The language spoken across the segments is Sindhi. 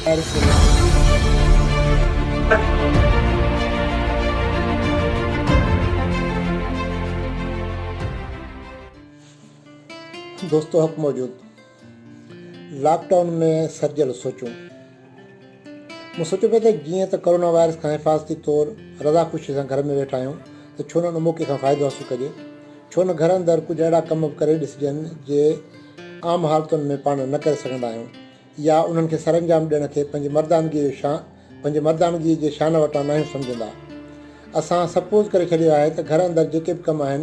دوستو حق موجود لاڪ ڊائون ۾ سرجيل سوچون مون سوچيو پئي ته جيئن ته ڪورونا وائرس کان حفاظتي طور رضا خوشي سان گهر ۾ ويٺا آهيون ته ڇو نه ان موقعي کان فائدو حاصل ڪجي ڇو نه گهر اندر ڪجهه اهڙا ڪم به ڪري ڏسجن جي عام حالتن ۾ پاڻ نه ڪري سگهندا آهيون يا انهن کي سرانجام ڏيڻ کي پنهنجي مردانگيء جو شان پنهنجي مردانگيء جي شان وٽان ناهيون سمجهندا. اسان سپوز ڪري ڇڏيو آهي ته گهر اندر جيڪي به ڪم آهن،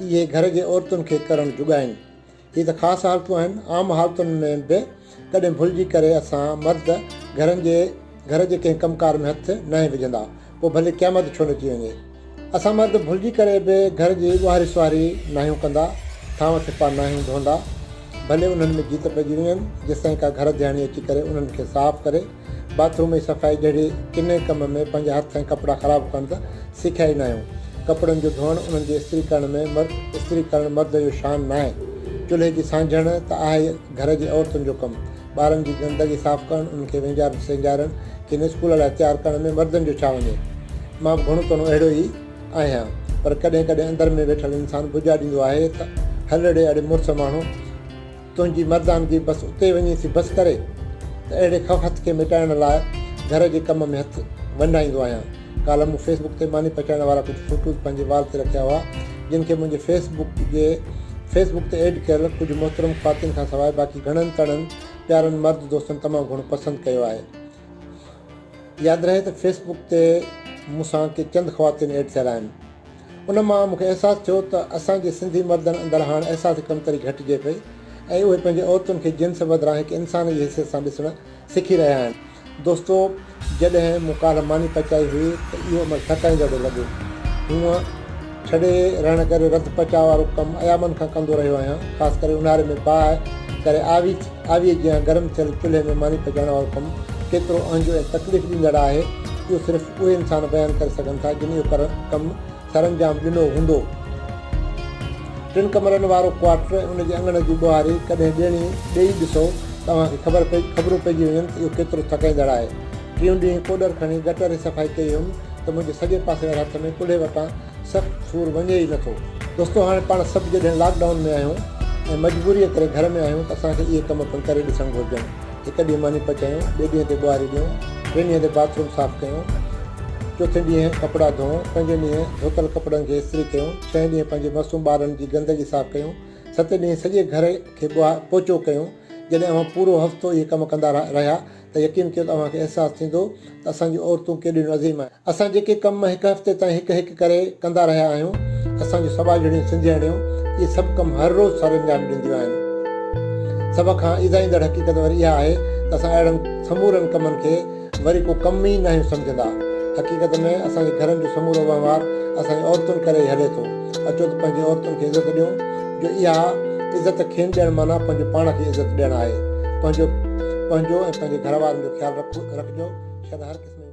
اهي گهر جي عورتن کي ڪرڻ جوڳا آهن. هي ته خاص حالتون آهن، عام حالتن ۾ به ڪڏهن ڀلجي ڪري اسان مرد گهرن جي گهر جي ڪنهن ڪم ڪار ۾ هٿ ناهي وجهندا، پوء ڀلي قيامت ڇو نه اچي وڃي. اسان مرد ڀلجي ڪري به گهر جي ٻهاري سهاري ناهيون ڪندا، ٿانو ٿپا ناهيون ڌوئندا، ڀلي انهن ۾ جيت پئجي وڃن، جيستائين ڪا گهر ڌياڻي اچي ڪري انهن کي صاف ڪري، باٿ روم جي صفائي جهڙي ڪني ڪم ۾ پنهنجا هٿ ۽ ڪپڙا خراب ڪرڻ ته سکيا ئي ناهيون. ڪپڙن جو ڌوئڻ، انهن جي استري ڪرڻ ۾ استري ڪرڻ مرد جو شان ناهي. چلهي جي سانجهڻ ته آهي گهر جي عورتن جو ڪم. ٻارن جي گندگي صاف ڪرڻ، انهن کي وهنجارڻ سهنجارڻ، کين اسڪول لاء تيار ڪرڻ ۾ مردن جو ڇا وڃي؟ مان به گهڻو تڻو اهڙو ئي آهيان، پر ڪڏهن ڪڏهن اندر ۾ ويٺل انسان بجا ڏيندو آهي ته هل ڙي اڙي مڙس ماڻهو، تنهنجي مردانگي بس اتي وڃي ٿي بس ڪري؟ ته اهڙي خفت کي مٽائڻ لاء گهر جي ڪم ۾ هٿ ونڊائيندو آهيان. ڪالهه مون فيس بڪ تي ماني پچائڻ وارا ڪجهه فوٽوز پنهنجي وال تي رکيا هئا، جن کي منهنجي فيس بڪ جي فيس بڪ تي ايڊ ڪيل ڪجهه محترم خواتين کان سواء باقي گهڻن تڻن پيارن مرد دوستن تمام گهڻو پسند ڪيو آهي. ياد رهي ته فيس بڪ تي مون سان ڪي چند خواتين ايڊ ٿيل آهن. ان مان مون کي احساس ٿيو ته اسان جي سنڌي مردن اندر هاڻ احساس ڪمتري گهٽجي پئي ۽ اهي پنهنجي عورتن کي جنس بدران هڪ انسان جي حيثيت سان ڏسڻ سکي رهيا آهن. دوستو جڏهن مون ڪالهه ماني پچائي هئي ته اهو عمل ٿڪائيندڙ لڳو. هونء ڇڙي رهڻ ڪري رڌ پچاء وارو ڪم ايامن کان ڪندو رهيو آهيان. خاص ڪري اونهاري ۾ باهه ڪري آوي آويء جيان گرم ٿيل چلهي ۾ ماني پچائڻ وارو ڪم ڪيترو اهنجو ۽ تڪليف ڏيندڙ آهي، اهو صرف اهي انسان بيان ڪري سگهن ٿا جن اهو ڪم سرانجام ڏنو هوندو. ٽن ڪمرن وارو ڪوارٽر ۽ ان جي اڱڻ جي ٻهاري ڪڏهن ڏيڻي ڏيئي ڏسو ته اوهان کي خبر پئي خبرون پئجي وڃن ته اهو ڪيترو ٿڪائيندڙ آهي. ٽيون ڏينهن ڪوڏر کڻي گٽر جي صفائي ڪئي هيم ته منهنجي سڄي پاسي واري هٿ ۾ ڪلهي وٽان سخت سور وڃي ئي نٿو. دوستو هاڻي پاڻ سڀ جڏهن لاڪ ڊائون ۾ آهيون ۽ مجبوريء ڪري گهر ۾ آهيون ته اسان کي اهي ڪم پڻ ڪري ڏسڻ گهرجن. هڪ ڏينهن ماني پچايون، ٻئي ڏينهن تي ٻهاري ڏيون، ٽئين ڏينهن تي باٿ روم صاف ڪيون، چوٿين ڏينهن ڪپڙا ڌوئون، پنجين ڏينهن ڌوتل ڪپڙن کي استري ڪيون، ڇهين ڏينهن پنهنجي معصوم ٻارن جي گندگي صاف ڪيون، ستين ڏينهن سڄي گهر کي پوچو ڪيون. جڏهن اوهان پورو هفتو اهي ڪم ڪندا رهيا ته يقين ڪيو ته اوهان کي احساس ٿيندو ته اسان جون عورتون ڪيڏيون نه عظيم آهن. اسان جيڪي ڪم هڪ هفتي تائين هڪ هڪ ڪري ڪندا رهيا آهيون، اسان جون سٻاجهڙيون سنڌياڻيون اهي سڀ ڪم هر روز سرانجام ڏينديون آهن. سڀ کان ايذائيندڙ حقيقت وري اها آهي ته اسان اهڙن سمورن ڪمن کي وري ڪو ڪم ئي ناهيون سمجهندا. حقيقت ۾ اسان جي گهرن جو سمورو وهنوار اسان جي عورتن ڪري ئي هلي ٿو. اچو ته پنهنجي عورتن کي عزت ڏيون جو اها عزت کين ڏيڻ معنيٰ پنهنجو پاڻ کي عزت ڏيڻ آهي. پنهنجو، پنهنجو ۽ پنهنجي گهر وارن جو خيال رکجو. شل هر قسم.